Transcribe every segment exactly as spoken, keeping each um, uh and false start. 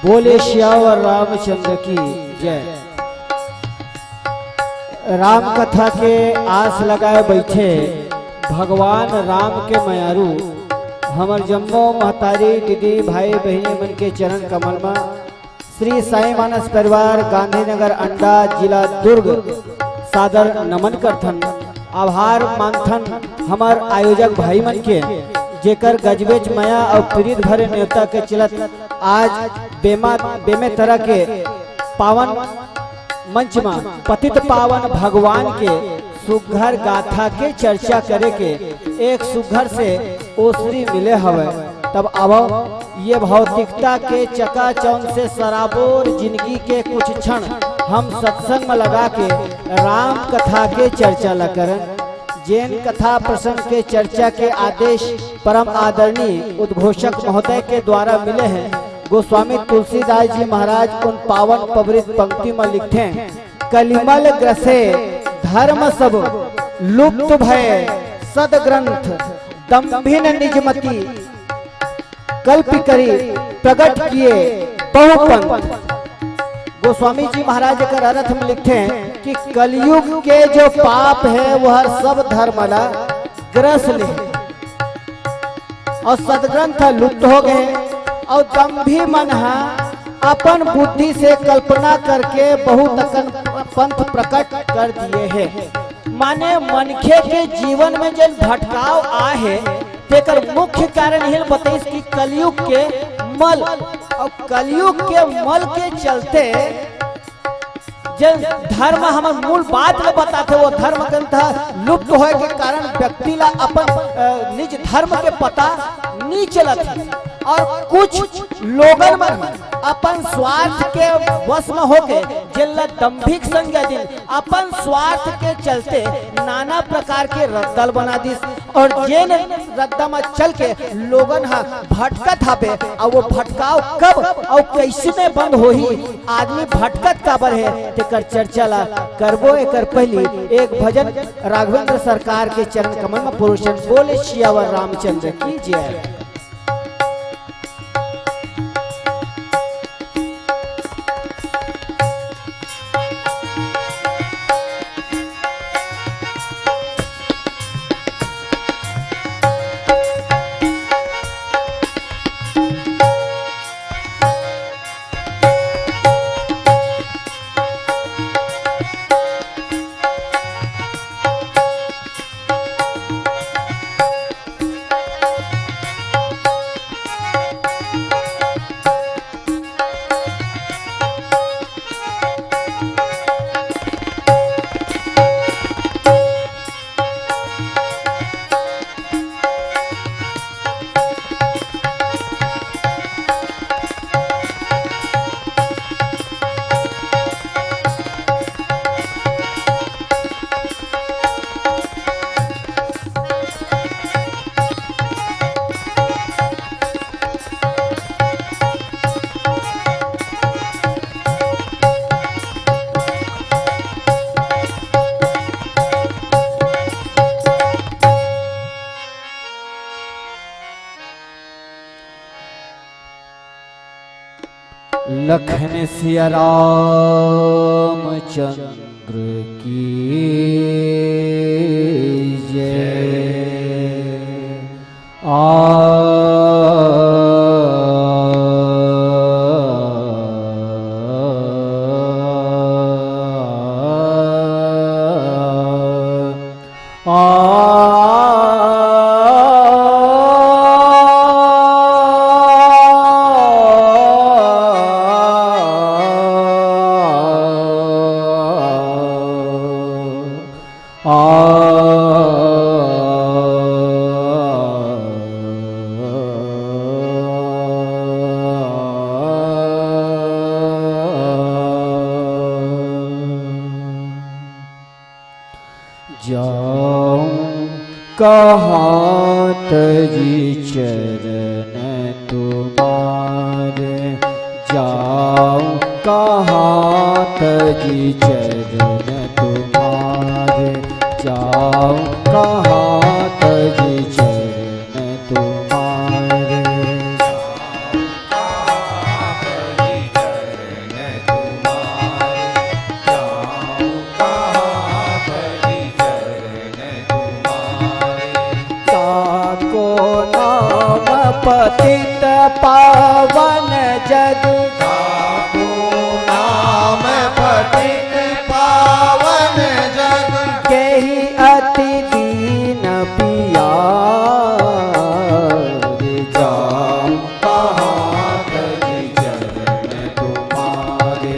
बोले सियावर रामचंद्र की जय। राम कथा के आस लगाए बैठे भगवान राम के मयारू हमर जम्मो महतारी, दीदी, भाई, बहिनी मन के चरण कमल म श्री साई मानस परिवार, गांधीनगर अंडा, जिला दुर्ग, सादर नमन करथन। आभार मानथन हमर आयोजक भाई मन के, जेकर गजबेच मया अउ प्रीत भरे नेवता के चलत आज बेमा, बेमेतरा के पावन मंच म पतित पावन भगवान के सुघर गाथा के चर्चा करे के एक सुघर से ओसरी मिले हवय। तब आवव, ये भौतिकता के चकाचौंध से सराबोर जिनगी के कुछ क्षण हम सत्संग म लगा के राम कथा के चर्चा ल करन। जेन कथा प्रसंग के चर्चा के आदेश परम आदरणीय उद्घोषक महोदय के द्वारा मिले हे, गोस्वामी तुलसीदास जी महाराज उन पावन पवित्र पंक्ति म लिखथे, "कलिमल ग्रसे धर्म सब लुप्त भय, सदग्रंथ दम्भिन निजमति कल्प करी, प्रगट किए बहुपंथ।" गोस्वामी जी महाराज एकर अर्थ म लिखथे कि कलयुग के जो पाप हे, वो हर सब धर्म ला ग्रस ले हे अउ सदग्रंथ लुप्त हो गए अउ दम्भी मन ह अपन बुद्धि से कल्पना करके बहुत अकन पंथ प्रकट कर दिए हे। माने मनखे के जीवन में जेन भटकाव आए हे, तेकर मुख्य कारण यही बताइस कि कलियुग के मल, अउ कलियुग के मल के चलते जेन धर्म, हमर मूल बात ल बताथे, वो धर्म ग्रंथ लुप्त होए के कारण व्यक्ति ला अपन, अ, निज धर्म के पता नी चलत हे। अउ कुछ लोगन मन अपन स्वार्थ के वश म होके जेन ला दम्भिक संज्ञा दिन, अपन स्वार्थ के चलते नाना प्रकार के रद्दा ल बना दिस। अउ जेन रद्दा म चल के लोगन ह भटकत हावे, अउ वो भटकाव कब अउ कइसने बंद होही, आदमी भटकत काबर हे, तेकर चर्चा ला करबो। एकर पहिली एक भजन राघवेंद्र सरकार के चरण कमल म परोसन। बोले सियावर रामचंद्र की जय। लखन सिया रामचंद्र की जय। आ, आ, जाऊं कहाँ तजी चरण तुम्हारे, जाऊं कहाँ तजी चरण तुम्हारे, जाऊं कहाँ तजी चरण तुम्हारे। नाम पतित पावन जग। नाम पतित पावन जग। केहि अति दीन पिया। जाऊं कहाँ तज चरण तुम्हारे।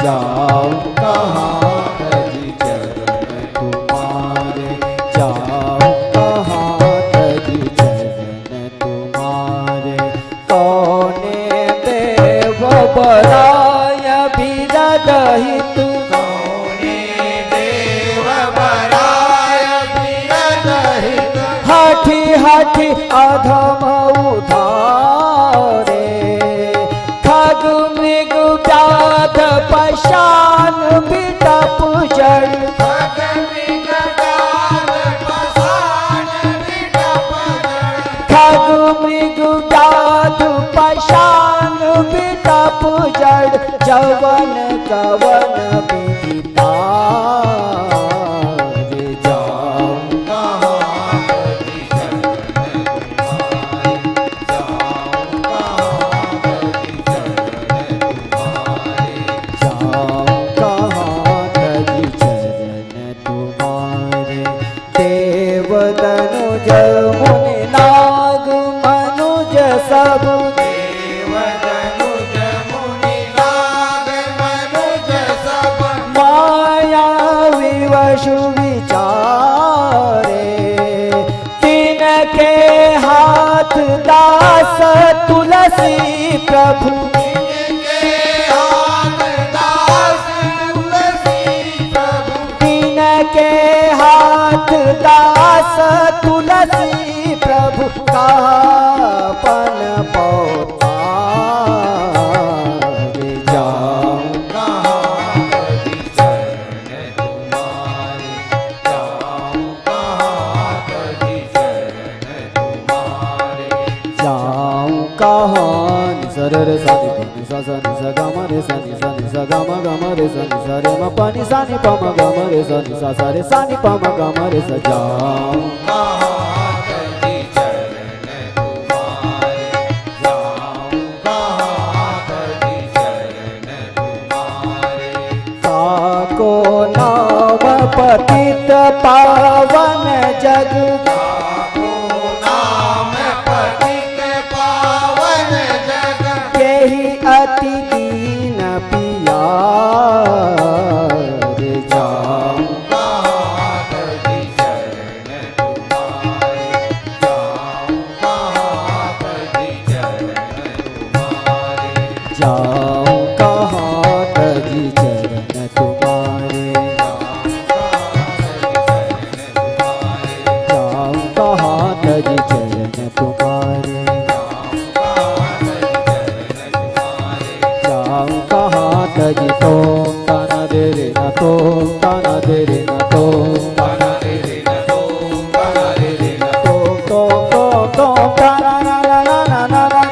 जाऊं कहाँ तज चरण तुम्हारे। जाऊं कहाँ तज चरण तुम्हारे। कौने देव बराय बिरद हित। कौने देव बराय बिरद हित। हठि हठि अधम उधारे। खग मृग व्याध पशान बिटप जड़। खग मृग व्याध पशान बिटप जड़। खग मृग व्याध पशान बिटप जड़। जवन कवन विधि तारे। जाऊं कहाँ तज चरण तुम्हारे। जाऊं कहाँ तज चरण तुम्हारे। जाऊं कहाँ तज चरण तुम्हारे। देव तनुज मुनि नाग मनुज सब। देव तनुज मुनि नाग मनुज सब। माया विवश विचारे। तिनके हाथ दास तुलसी प्रभु। तिनके हाथ दास तुलसी प्रभु। तिनके हाथ दास तुलसी प्रभु। कहा पन पौतारे। जाऊं कहाँ तज चरण तुम्हारे। जाऊं कहाँ तज चरण तुम्हारे। जाऊं कहाँ नि सा रे रे सा नि पा नि सा सा नि सा गा मा रे सा नि सा नि सा गा मा गा मा रे सा नि सा रे मा पा नि सा नि पा मा गा मा रे सा नि सा सा रे सा नि पा मा गा मा रे सा। जाऊं कहाँ तज चरण तुम्हारे। जाऊं कहाँ तज चरण तुम्हारे। ताको नाम पतित पावन जग। ताको नाम पतित पावन जग। केहि अति दीन पिया। जाऊं कहाँ तज चरण तुम्हारे। जाऊं कहाँ तज चरण तुम्हारे। जाऊं कहाँ तज चरण तुम्हारे। जाऊं कहाँ तज चरण तुम्हारे। जाऊं कहाँ तज। तोम तना दे रे ना, तोम तना दे रे ना, तोम तना दे रे ना, तोम तना दे रे ना, तोम तोम तोम तोम तना ना ना ना ना ना ना।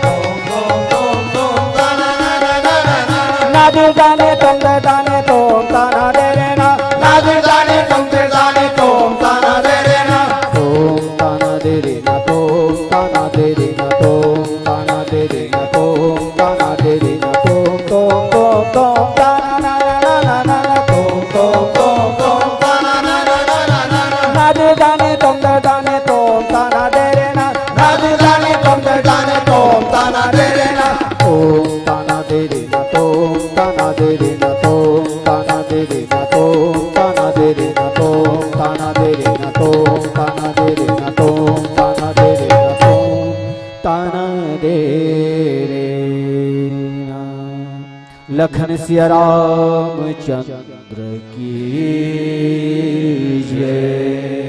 ना दे दाने तोम दे दाने तोम तना दे रे ना। ना दे दाने तोम दे दाने तोम तना दे रे ना। तोम तना दे रे ना, तोम तना दे रे ना, तोम तना दे रे ना, तोम तना दे रे ना, तोम तोम तोम तोम तना ना ना ना ना ना ना, तोम तोम तोम तोम तना ना ना ना ना ना ना। ना दे दाने तोम दे दाने तोम तना दे रे ना। ना दे दाने तोम दे दाने तोम तना दे रे ना। तोम तना दे रे ना, तोम तना दे रे ना, तोम तना दे रे ना, तोम तना दे रे ना, तोम तना दे रे ना, तोम तना दे रे ना, तोम तना दे रे ना, तोम तना दे रे ना। लखन सिया रामचंद्र की जय।